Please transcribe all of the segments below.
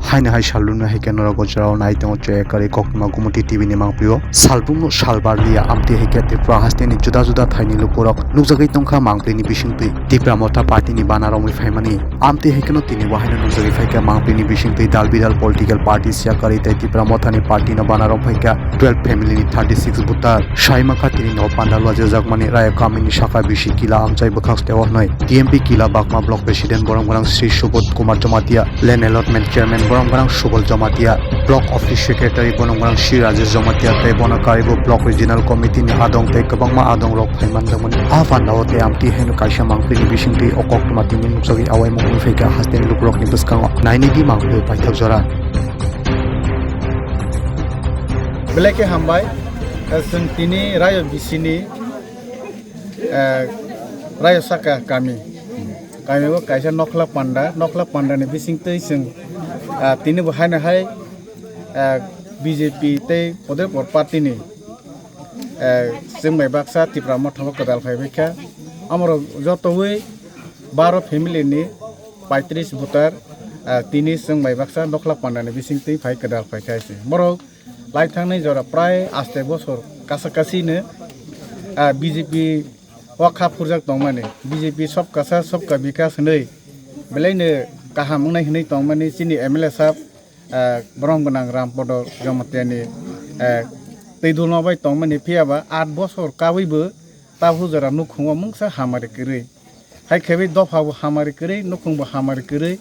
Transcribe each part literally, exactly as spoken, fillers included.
Thaini hai salrwngno hai khe norok o jorao nai tongo Chaya Kwrwi koktwma Gumoti T V ni mangpili o. Salbumno salbar liya amtwi hai khe Tripura hasteni juda juda thaini lukurok nukjagwi tongkha mangpili ni bisingtwi Tipra Motha party ni bana romwi phaimani. Amtwi hai kheno tini bo haino nukjagwi phaikha mangpili ni bisingtwi dal bidal political party Chaya Kwrwi tei Tipra Motha ni party no bana romphai kha twelve family ni thirty six voter. Saimakha tini no panda luajajakmani Raya kamini saka bisi Kila Amchai bwkhak teo hwnwi T M P Kila Bagma Block President borom gwnang Sri Subodh Kumar Jamatia, Land Allotment Chairman borom gwnang Subal Jamatia, Block Office Secretary borom gwnang Sri Rajesh Jamatia tei bono karibo Block Regional Committee ni adong tei kwbangma adong rok phaimanjakmani. A panda o tei amtwi haino kaisa mangpili ni bisingtwi o koktwma tini nukjagwi awaimung wngwi phaikha hasteni lukurokni bwskango. Nainidi mangpili paithak jora. Belai khe hambai, eh, chwng tini Rayo bisini, eh, Rayo saka kami. Kami o kaisa nokhla panda, nokhla panda ni bisingtwi chwng, ah, tini bo haino hai, ah, B J P tei Podepor party ni, eh, chwng bai baksa Tipra Motha o kwdal phaibai kha. Amoro jotowi baro family ni paitris voter, ah, tini chwng bai baksa nokhla panda ni bisingtwi phai kwdal phai kha se. Borok lai thangni jora prai aste bosor kasa kasino, ah, B J P o kha phurjak tongmani, B J P sobka saath sobka bikas hinwi belaino kaham wngnai hinwi tongmani chini M L A sahab, ah, borom gwnang Rampodo Jamatia ni, ah, twi dulma bai tongmani, phiya ba aat bosor kawi bo tabuk jora nukhungo mungsa hamari kwrwi. Hai khe bai dopha bo hamari kwrwi, nukhung bo hamari kwrwi.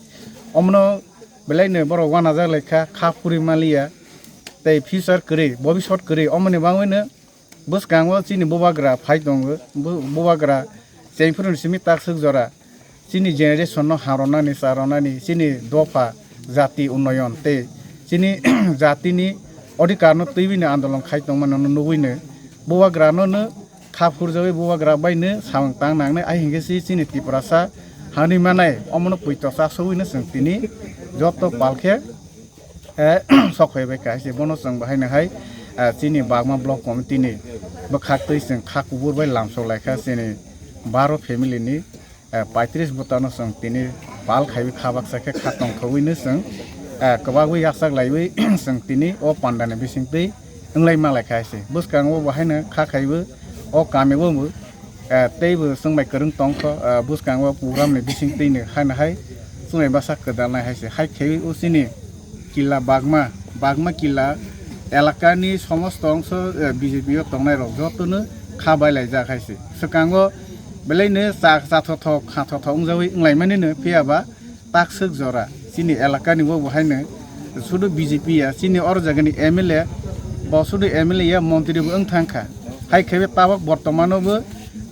Omono belaino borok uanajak lai kha, kha phuri maliya, tei future kwrwi, bobisot kwrwi. Omoni bagwino bwskango chini bubagra phai tongo. Bu-, bubagra chengphuru ni simi takswk jora chini generation no harwnani, charwnani, chini dopha jati unnoyon tei chini jatini odhikar no twiwi no andolon khai tongmani no nugwino bubagra no no kha phurjagwi bubagra bai no samung tang nangnai, ai hinkhe si chini Tiprasa hani manai omono puito chasogwi no chwng tini joto pal khe, eh, sok phaibai kha se. Bono chwng bahai no hai, eh, chini Bagma Block Committee ni bwkhak twi chwng kha kubur bai lamsok lai kha chini baro family ni, eh, paitris bwtano chwng tini pal khaiwi kha baksa khe kha tongthogwi no chwng, eh, kwbagwi yakchak laiwi chwng tini o pandani bisingtwi wnglai malai kha se. Bwskango bo haino kha khaiwi o kami bo, eh, teibo chwng bai kwrwng tongkho, eh, bwskango program ni bisingtwi no haino hai chwng bai bwsa kwdalnai hai se. Hai khaiwi o chini Killa Bagma, Bagma Killa elakani somosto ongso, eh, B J P o tongnai rok jotono kha bailaijak hai se. Swkango belaino cha-, chathothok, khathothok wngjawi wnglaimani no, phiya ba takswk jora chini elakani bo bo haino sudu B J P ya, chini oro jagani M L A, bo sudu M L A ya, montri bo wng thang kha. Hai khe tabok bortomano bo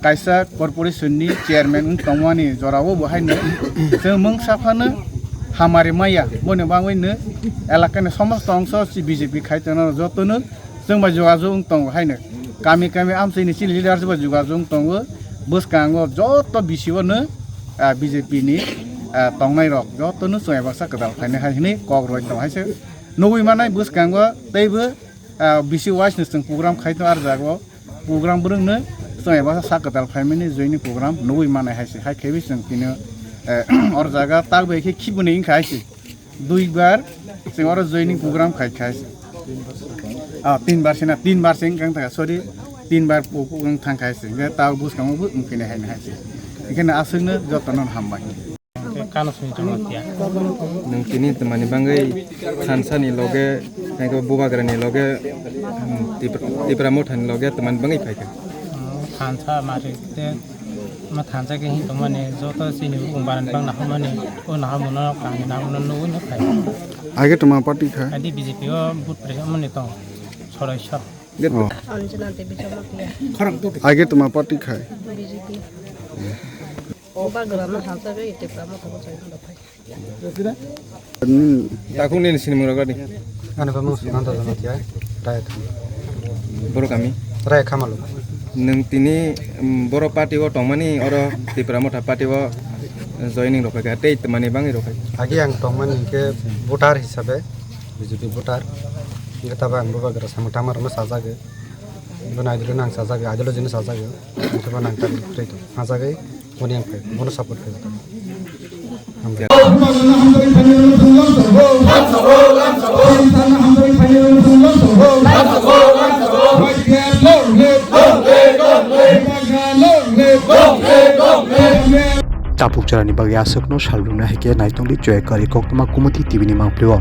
kaisa corporation ni chairman wng tongmani jorao bo haino chwng mungsa phano hamari maya, boni bagwi no elakani somosto ongso si B J P khai tongnai jotono chwng bai jogajog wng tongo haino kami kami amchaini chini leader bai jogajog wng tongo. Bwskango joto B C O no, ah, B J P ni, ah, tongnai rok jotono chwng bai baksa kwtal phainai hai hinwi kok rwui tongo hai se nugui manai. Bwskango teibo, ah, B C wise no chwng program khai tongo, ar jago program bwrwngno chwng eba sak kwtal phaimani joining program nugui manai hai se. Hai khe bai chwng tini, eh, or jaga tak bai khe khibini wngkha hai se. Dui bar chwng oro joining program khai kha hai se. Ah, tin bar se na, tin bar se wngkha, sorry, tin bar pu-, pu-, wng thang kha hai se. Hingkhe tak bwskango bo wngphinai hai se. Hingkhe no aswkno jotono hambai. Hingke Kano Sini Jamatia. Nwng tini twmani bangwi thansa ni loge, hingke bubagra ni loge, hmm, Tipra, Tipra Motha ni loge twmani bangwi phaikha? Hmm, thansa mari te, ma thansa ke hin tongmani joto chini bung baran bang nahamani, o nahamono kangni nahamono nugwi no phai. Age twma party kha? Adi B J P o but pre mani tong, sorai so. Oh. Anjana Devi Jamatia. Age twma party khai? B J P. Bubagra no halta be ite kamo to chai no phai. Takung nini sinimung rok ni? Ani bamung Sumanta Jamatia, Raya Khama. Boro kami? Raya Khamalu. Nwng tini, um, boro party o tongmani, oro Tipra Motha party o joining rok phaikha, tei twmani bangwi rok phaikha? Agi ang tongmani hingke voter hisabe, B J P voter. Hingke tabo ang bubagra samung tangma rokno sajagwi. Bono ideology no ang sajagwi, ideology no sajagwi. Hingke bono ang tabuk kwrwi tong. Sajagwi, boni ang phai, bono support khlai tong. Hambai. Tabuk jorani bagwi aswkno salbrumni hai khe naitongdi Joya Kari koktwma Kumoti T V ni mangpili-o.